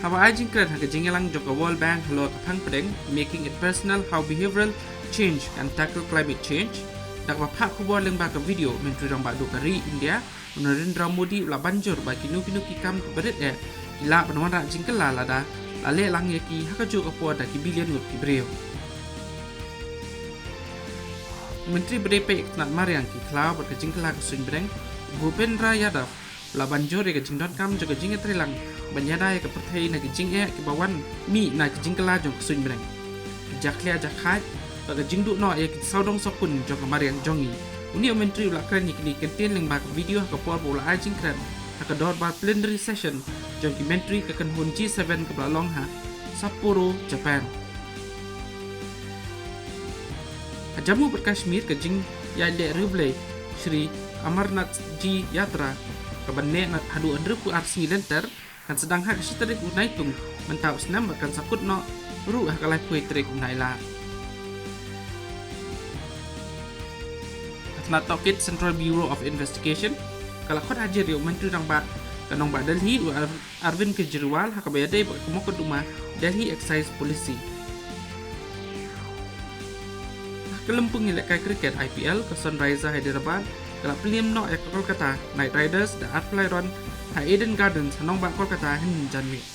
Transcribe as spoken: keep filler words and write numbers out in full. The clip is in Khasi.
Haba ai jingkren ha ka jingïalang jong ka World Bank halor ka phang pdeng Making It Personal: How Behavioral Change Can Tackle Climate Change, da kaba phah khubor lyngba ka video, Myntri Rangbah Duh ka ri India, u Narendra Modi, u la ban jur ba kino kino ki kam kiba rit eh ki lah ban wanrah jingkylla lada la leh lang ïa ki ha kajuh ka por da ki billion ngut ki briew. U Myntri ba dei peit ïa ka tnat mariang, ki khlaw bad ka jingkylla ka suiñbneng, u Bhupendra Yadav, u la ban jur ïa ka jingdonkam jong ka jingïatreilang ban ïada ïa ka pyrthei na ki jingeh kiba wan mih na ka jingkylla jong ka suiñbneng, ki jakhlia jakhait bad ka jingduh noh ïa ki sawdong sawkun jong ka mariang jong ngi. Une u Myntri u la kren ïa kine ki kyntien lyngba ka video ha ka por ba u la ai jingkren ha ka dorbar plenary session jong ki Myntri ka kynhun G seven kaba la long ha Sapporo, Japan. Ha Jammu bad Kashmir, ka jingïaid leh riewblei Shri Amarnath Ji Yatra, kaban neh haduh hynriewphew ar sngi lynter, kan sdang ha ka shi tarik u Naitung mynta u snem bad kan sa kut noh ruh ha ka laiphew tarik u Nailar. Ka tnat tohkit Central Bureau of Investigation ka la khot hajir ïa u Myntri Rangbah ka nongbah Delhi, u Ar-, Arvind Kejriwal, ha kaba ïadei bad ka mukotduma Delhi Excise Policy. Ha ka lympung ïalehkai cricket I P L, ka Sunrisers Hyderabad ka la pynliem noh ïa ka Kolkata Knight Riders da arphew lai run ha Eden Gardens ha nongbah Kolkata hynnin janmiet.